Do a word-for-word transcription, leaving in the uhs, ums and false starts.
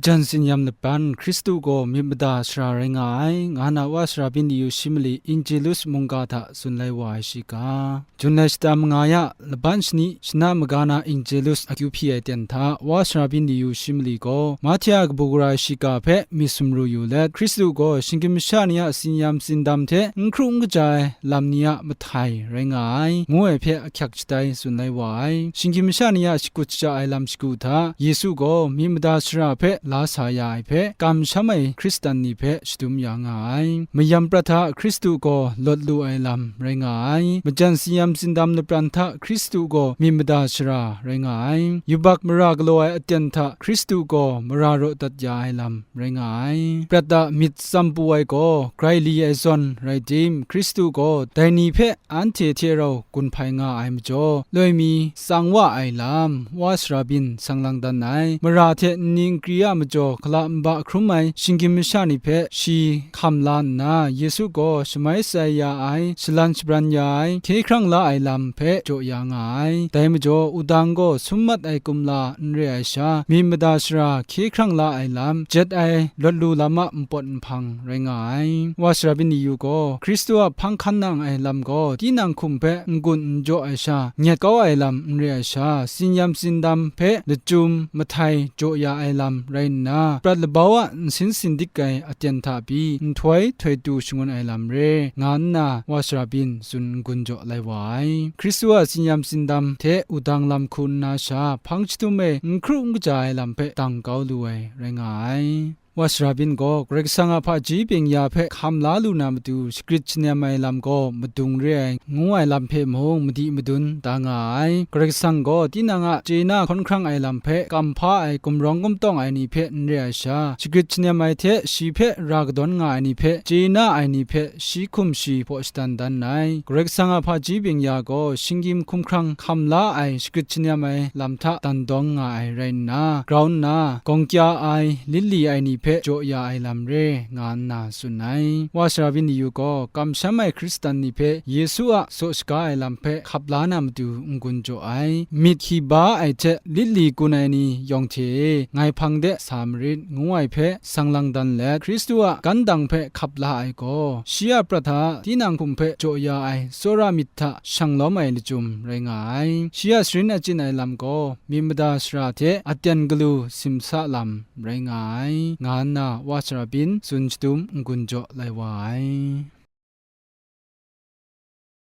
Jan tsin-yam laban, Hkristu gaw myit mada sara rai nga ai, nga na wa sara byin diyu shi mali Injelus mungga hta tsun lai wa ai shiga. Jun lai shata manga ya, laban shani shana maga na Injelus akyu hpyi ai ten hta, wa sara byin diyu shi mali gaw, Mahti a kabu gara ai shiga hpe myit sumru yu let, Hkristu gaw shinggyim masha ni a tsin-yam tsindam hte n hkru n kaja ai lam ni a mahtai rai nga ai, ngu ai hpe ahkyak shatai tsun lai wa ai. Shinggyim masha ni a shakut shaja ai lam shagu hta, Yesu gaw myit mada sara hpe la sa ya ai hpe, kamsham ai Hkristan ni hpe shadum ya nga ai. Mayam prat hta Hkristu gaw lawt lu ai lam rai nga ai. Majan tsin-yam tsindam lapran hta Hkristu gaw myit mada sara rai nga ai. Yubak mara galaw ai aten hta Hkristu gaw mara raw dat ya ai lam rai nga ai. Prat a myit tsam pru ai gaw grai li ai zawn rai tim, Hkristu gaw dai ni hpe anhte hte rau gun hpai nga ai majaw, loi mi tsang wa ai lam, wa sara byin sang lang dan ai. Mara hte nni nkri a majaw, hkala nba hkrum ai shinggyim masha ni hpe shi hkam la nna, Yesu gaw shamai shatsai ya ai, shalan shabran ya ai, hkye hkrang la ai lam hpe jaw ya nga ai. Dai majaw, wudang gaw sum mat ai kumla n re ai sha, myit mada sara hkye hkrang la ai lam, jet ai lawt lu lam a npawt nhpang rai nga ai. Wa sara byin diyu gaw, Hkristu a hpang hkan nang ai lam gaw, tinang hkum hpe n-gun n jaw ai sha, nyet kau ai lam n re ai sha, tsin-yam tsindam hpe lachyum mahtai jaw ya ai lam rai nna, prat labau a nsin sin dik ai aten hta pyi, nhtoi htoi tu shangun ai lam re, nga nna wa sara byin tsun n-gun jaw lai wa ai. Hkristu a tsin-yam tsindam hte wudang lam hku nna sha, hpang jahtum e n hkru n kaja ai lam hpe dang kau lu ai rai nga ai. Wa sara byin gaw, Karai Kasang a hpaji byeng-ya hpe hkam la lu na matu, shagrit shanem ai lam gaw madung re ai, ngu ai lam hpe mung madi madun da nga ai. Karai Kasang gaw tinang a chye na hkawn hkrang ai lam hpe kam hpa ai, gumrawng gumtawng ai ni hpe n re ai sha, shagrit shanem ai hte shi hpe ra kadawn nga ai ni hpe, chye na ai ni hpe shi hkum shi hpaw shadan dan ai. Karai Kasang a hpaji byeng-ya gaw shinggyim hkumhkrang hkam la ai, shagrit shanem ai lam hta dan dawng nga ai rai nna, grau nna, gawng kya ai, lit li ai ni hpe jaw ya ai lam re, nga nna tsun ai. Wa sara byin diyu gaw, kamsham ai Hkristan ni hpe Yesu a tsaw shaga ai lam hpe hkap la na matu n-gun jaw ai. Myit hki ba ai hte lit li gun ai ni yawng hte e, ngai hpang de sa marit, ngu ai hpe sang lang dan let, Hkristu a gandang hpe hkap la ai gaw, shi a prat hta tinang hkum hpe jaw ya ai tsawra myit hta shang lawm ai lachyum rai nga ai. Shi a sharin achyin ai lam gaw, myit mada sara hte aten galu simsa lam rai nga ai, nga nna wa sara byin tsun shadum n-gun jaw lai wa ai.